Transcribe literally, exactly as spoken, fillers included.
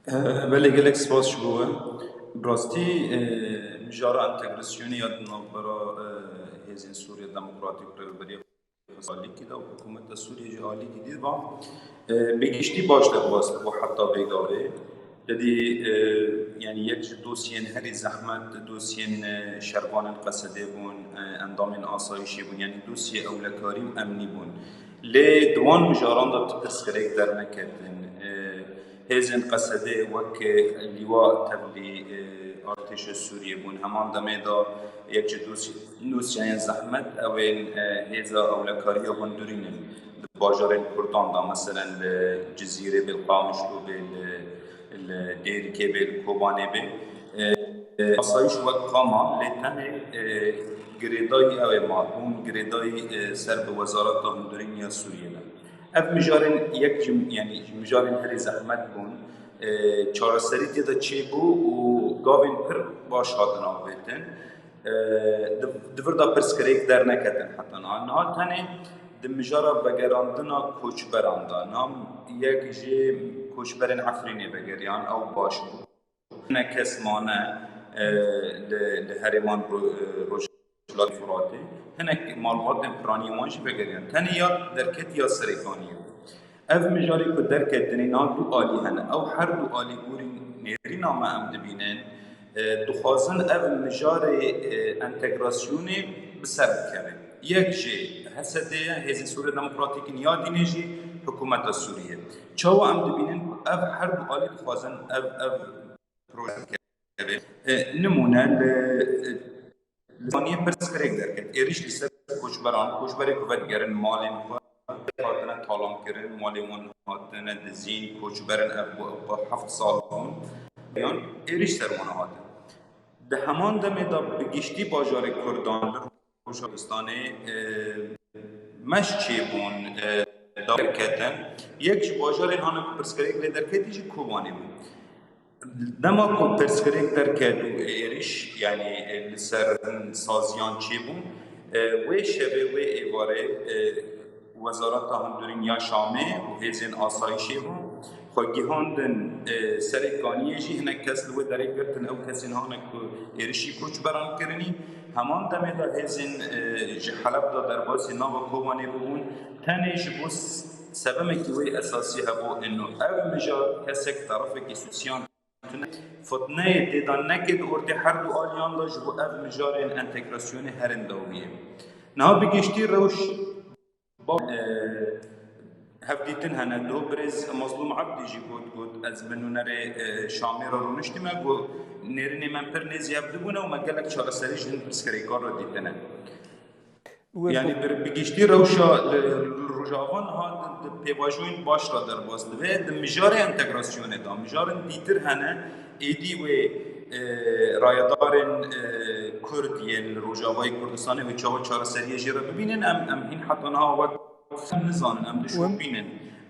Belê, gelek spas ji bo we. Bi rastî, e, mijara entegrasyonê ya di navbera, e, Hêzên Sûriya Demokratîk û Rêveberiya Xwezayê alîkî de û hikûmeta Sûriyê jî alîkî dî va, e, bi giştî baş derbas bû heta vê gavê. Te dî, e, yanî yek ji dosyên herî zehmet, dosyên, e, şervanên Qesedê bûn, e, endamên asayîşê bûn, yanî dosyê ewlekarî û emnî bûn. Lê di wan mijaran de tu pirsgirêk derneketin. E, Hêzên Qesedê wek lîwa tevlî, e, artêşa Sûriyê bûn. Heman demê de yek ji dosy-, dosyayên zehmet ew ên, e, hêza ewlekariya hundirîn in. Di bajarên Kurdan de, meselen li Cizîrê bê, li Qamişlo bê, li, li Dêrikê bê, li Kobanê bê. E, e, asayîş wek qama, lê tenê, e, girêdayî ew ê ma, hûn girêdayî, e, ser bi Wezareta Hundirîn ya Sûriyê ne. Ev mijarên yek ji, yanî ji mijarên herî zehmet bûn. E, çareserî tê de çêbû û gavên pir baş hatin avêtin. E, di, di vir de pirsgirêk derneketin heta niha. Niha tenê di mijara vegerandina koçberan de, niha yek ji koçberên Efrînê vegeriyan, ew baş bû. Ne kes mane, e, li, li herêman ro-, e, Rojhilatê Furatê. Hinek malbatên piraniyên wan jî vegeriyan. Tenê ya derket ya Serêkaniyê. Ev mijarê ku derket dinê na du alî hene. Ew her du alî gorî nêrîna me em dibînin, e, dixwazin ev mijarê, e, entegrasyonê bi ser bikevin. Yek jê H S D ye, Hêzên Sûriya Demokratîk in, ya dînê jî hikûmeta Sûriyê. Çawa em dibînin ku ev her du alî dixwazin ev, ev proje bikeve. E, nimûne li, li Serêkaniyê pirsgirêk derket. Êrîş li ser koçberan, koçberê ku vedigerin malên xwe, hatine talankirin, malên wan hatine dizîn, koçber in, ev bû, ev bû heft sal bûn. Yan êrîş ser wan hatin. Di heman demê de bi giştî bajarê Kurdan li Rojava Kurdistanê, e, meş çêbûn, e, derketin. Yek ji bajarên hane ku pirsgirêk lê derketî jî Kobanê bû. Dema ku pirsgirêk derket û êrîş, yanî, e, li ser saziyan çêbûn, e, wê şevê, wê êvarê, e, Wezareta Hundirîn ya Şamê û hêzên asayîşê bû xwe gihandin, e, Serêkaniyê jî hinek kes li wê derê girtin, ew kesên hane ku êrişî koçberan kirinî. Heman demê de hêzên, e, ji Heleb de derbasî nava Kobanê bûbûn. Tenê ji bo s-, sebemekî wê esasî hebû, ino ev mijar kesek terefekî sosiyan tune. Fitneyê tê de neke di ortê her du aliyan de ji bo ev mijarên entegrasyonê herin dawiyê. Niha bi giştî rewş Ba-, e, hevdîtin hene. Doh birêz Mazlûm Ebdî jî got, got, ez bi nûnerê, e, Şamê re rûniştime, got, nêrînê me pir nêzî hev dibûne û me gelek çareserî ji hin pirsgirêkan re dîtine. Wê Yanî bi- bir, bi giştî rewşa li, li Rojava niha di, di pêvajoyên baş re derbas dibe, di mijarê entegrasyonê de, mijarên dîtir hene, êdî wê, e, rayedarên, e, Kurd yên li Rojavayê Kurdistanê wê çawa çareseriyê jê re bibînin, em, em hîn heta niha wek em nizanin, em dişopînin.